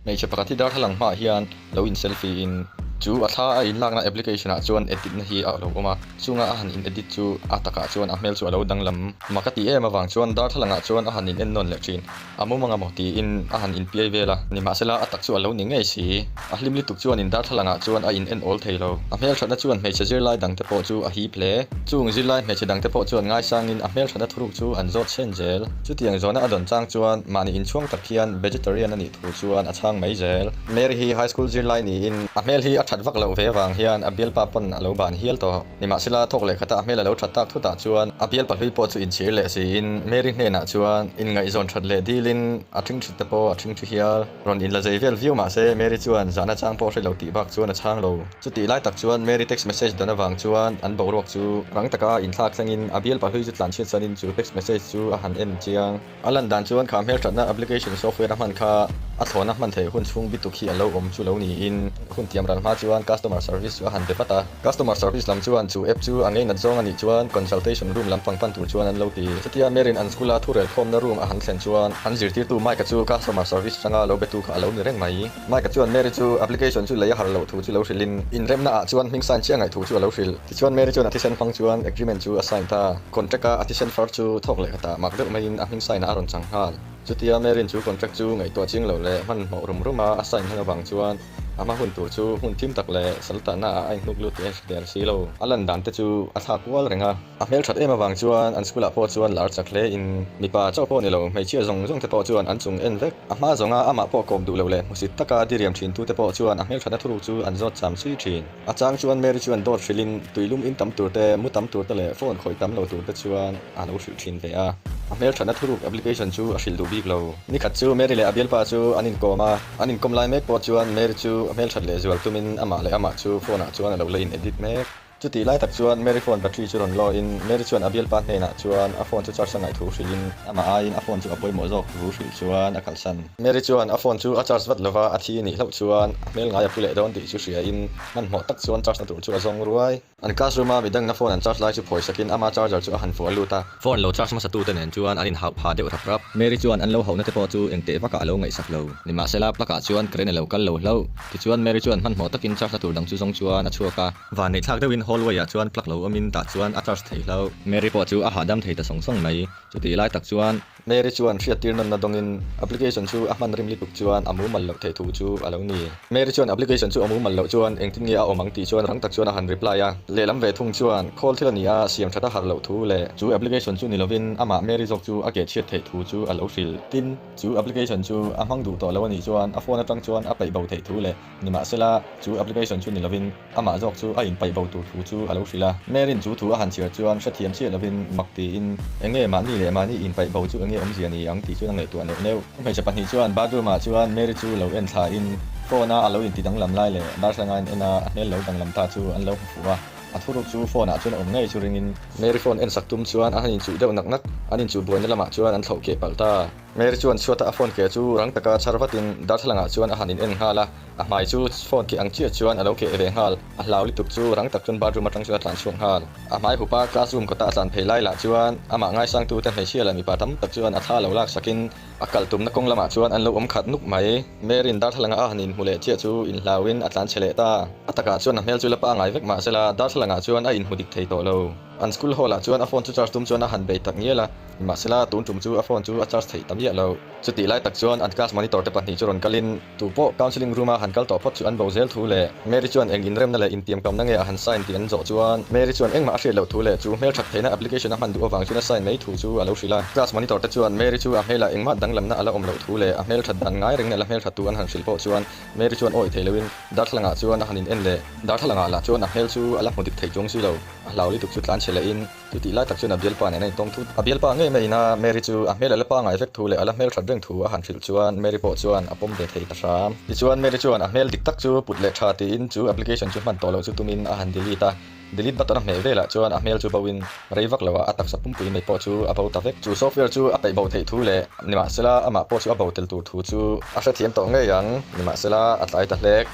Hmeichhe pakhat hi darthlalang hmaah hian lo in selfie in chu a thla a inlakna application ah chuan edit na hi a lo awm a chunga a han in edit chu a takah chuan a hmel chu a lo danglam mak a tih em avang chuan darthlalang ah chuan a han in en nawn leh thin a mum anga maw tiin a han in piai vel a nimahsela a tak chu a lo ni ngei si a hlim lutuk chuan in darthlalang ah chuan a in en awl thei lo a hmelthatna chuan hmeichhe zirlai dang te pawh chu a hip hle chung zirlai hmeichhe dang te pawh chuan ngaisangin a hmelthatna thuruk chu an zawt chhen zel chutiang zawhna a dawn chang chuan mahni inchhuang tak hian vegetarian a nih thu chuan a chhang mai zel. Mary hi high school zirlai niin a hmel hi a that vak loh ve avang hian a bialpa pawn a lo ban hial tawh. Nimahsela thawk leh khata a hmel a lo that tak thutah chuan a bialpa hlui pawh chu inchhir leh siin Mary hnenah chuan inngaihzawn that leh dilin a thingthit te pawh a thingthi hial. Rawn inla zei vel viau mahse Mary chuan zahna chang pawh hre lo tih bak chuan a chhang lo. Chutih lai tak chuan Mary text message dan avang chuan an boruak chu rang taka inthlak thlengin a bialpa hlui chu tlanchhiat sanin chu text message chu a han en chiang. A lan dan chuan kha hmelthatna application software a hman kha a thlawna hman theih hun chhung bituk hi a lo awm chu lo niin hun tiam ral hma chuan customer service chu a han be vat a. Customer service lam chuan chu app chu a ngeinat zawng a nih chuan consultation room lampang pan tur chuan an lo ti. Chutia Mary'n an school-a thurel khawmna room a han thlen chuan an zirtirtu Mike-a chu customer service atanga lo betu kha a lo ni reng mai. Mike-a chuan Mary chu application chu lei a har loh thu chu lo hrilhin inremna ah chuan hming sign chiah ngaih thu chu a lo hrilh. Tichuan Mary chuan a thisen hmang chuan agreement chu a sign ta. Contract-a a thisen far chu thawk leh khatah mak deuh maiin a hming sign-ah a rawn chang nghal. Chutia Mary'n chu contract chu ngaihtuah ching loh leh hmanhmawh rum ruma a sign hman avang chuan a hma hun tur chu hmun thim tak leh saltahna ah a inhnuk lut tih a hre der si lo. A lan dan te chu a thlak kual reng a. A hmel that em avang chuan an school-ah pawh chuan lar chak hle in mipa chauh pawh ni lo hmeichhia zawng zawng te pawh chuan an chung en vek. A hma zawnga amah pawh kawm duh loh leh hmusit taka diriam thin tute pawh chuan a hmel thatna thuruk chu an zawt cham chui thin. A chang chuan Mary chuan dawt hrilhin tuilum in tam tur te, mu tam tur te leh phone khawih tam lo tur te chuan a lo hrilh thin ve a. A hmel thatna thuruk application chu a hrilh duh bik lo. Nikhat chu Mary leh a bialpa chu an inkawm a, an inkawm lai mek pawh chuan Mary chu a hmel that leh zual tumin amah leh amah chu phone ah chuan a lo la in edit mek. Chutih lai tak chuan Mary phone battery chu rawn lawiin Mary chuan a bialpa hnenah chuan a phone chu charge a ngaih thu hrilhin amah aiin a phone chu a pawimawh zawk thu hrilh chuan a kalsan. Mary chuan a phone chu a charge vat lova a thi nih hlauh chuan a hmel ngai a pu leh dawn tih chu hriain hmanhmawh tak chuan charge na tur chu a zawng ruai. An classroom a midangna phone an charge lai chu phawi sakin ama charger chu a han fuh a lut a. Phone lo charge hmasa tute nen chuan an inhauh phah deuh rap rap. Mary chuan an lo hauhna te pawh chu engteh vakah a lo ngaihsak lo. Nimahsela plug ah chuan current a lo kal lo hlauh. Tichuan Mary chuan hmanhmawh takin charge na tur dang chu zawng chuan a chhuak a. Vanneih thlak deuhin hallway ah chuan plug lo awmin tah chuan a charge thei hlauh. Mary pawh chu a hahdam thei ta sawng sawng mai. Chutih lai tak chuan. Mary chuan hriattir nawnna dawngin application chu a hman rim lutuk chuan a mumal loh theih thu chu a lo ni. Mary chuan application chu a mumal loh chuan engtin nge a awm ang tih chuan rang tak chuan a han reply a. Lehlam ve thung chuan call thil a ni a, siam that a har loh thu leh chu application chu ni lovin amah Mary zawk chu a keh chhiat theih thu chu a lo hrilh. Tin, chu application chu a hmang duh tawh lo a nih chuan a phone atang chuan a paih bo theih thu leh Nimahsela, chu application chu ni lovin amah zawk chu a inpaih bo tur thu chu a lo hrilh a. Mary'n chu thu a han chhiar chuan hrethiam chiah lovin mak tiin, Enge mahni leh mahni inpaih bo chu enge awmzia ni ang tih chuan a ngaihtuah neuh neuh. Hmeichhe pahnih chuan bathroom ah chuan Mary chu lo en thlain phone a a lo inti danglam lai leh darthlanga in en a a hmel lo danglam ta chu an lo hmu fuh a. A thuruk chu phone ah chuan a awm ngei chu ringin Mary phone en sak tum chuan a han inchuh deuh nak nak, an inchuh buaina lamah chuan an thlauh keh palh ta. Mary chuan chhuata a phone ke chu rang taka chhar vatin darthlalangah chuan a han in en nghal a, a hmai chu phone ke ang chiah chuan a lo keh ve nghal. A hlau lutuk chu rang tak chuan bathroom atang chuan a tlan chhuak nghal. A hmai hupa classroom kawta a tlan phei lai lah chuan amah ngaisangtute hmeichhia leh mipa tam tak chuan a thla lo lak sakin a kal tumna kawng lamah chuan an lo awm khat nuk mai. Mary'n darthlalanga a han inhmu leh chiah chu inhlauin a tlan chhe leh ta. A takah chuan a hmel chu la pangai vek mahsela darthlalangah chuan a inhmu dik thei tawh lo. An school hall ah chuan a phone chu charge tum chuan a han bei tak ngial a, nimahsela tun tum chu a phone chu a charge theih ta miah lo. Chutih lai tak chuan an class monitor te pahnih chu rawn kalin tu pawh counselling room a han kal tawh phawt chu an bo zel thu leh Mary chuan eng inremna leh intiamkamna nge a han sign tih an zawh chuan Mary chuan engmah a hriat loh thu leh chu hmelthat theihna application a hman duh avang chuan a sign mai thu chu a lo hrilh a. Class monitor te chuan Mary chu a hmelah engmah danglamna a la awm loh thu leh a hmelthat dan ngai rengin a la hmelthat thu an han hrilh pawh chuan Mary chuan awi thei loin darthlalangah chuan a han in en leh darthlalangah lah chuan a hmel chu a la hmu dik thei chuang si lo. A hlau lutuk chu tlan chhe leh in chutih lai tak chuan a bialpa nen a intawng thut. A bialpa ngei mai ina Mary chu a hmel a la pangai vek thu leh a la hmel that reng thu a han hrilh chuan Mary pawh chuan a pawm ve thei ta hram. Tichuan Mary chuan a hmel dik tak chu put leh tha tiin chu application chu hman tawh loh chu tumin a han delete a. Delete button a hmeh velah chuan a hmel chu bo in rei vak loah a taksa pumpui mai pawh chu a bo ta vek. Chu software chu a peih bo theih thu leh nimahsela amah pawh chu a bo tel tur thu chu a hrethiam tawh ngei ang. Nimahsela a tlai ta hlek.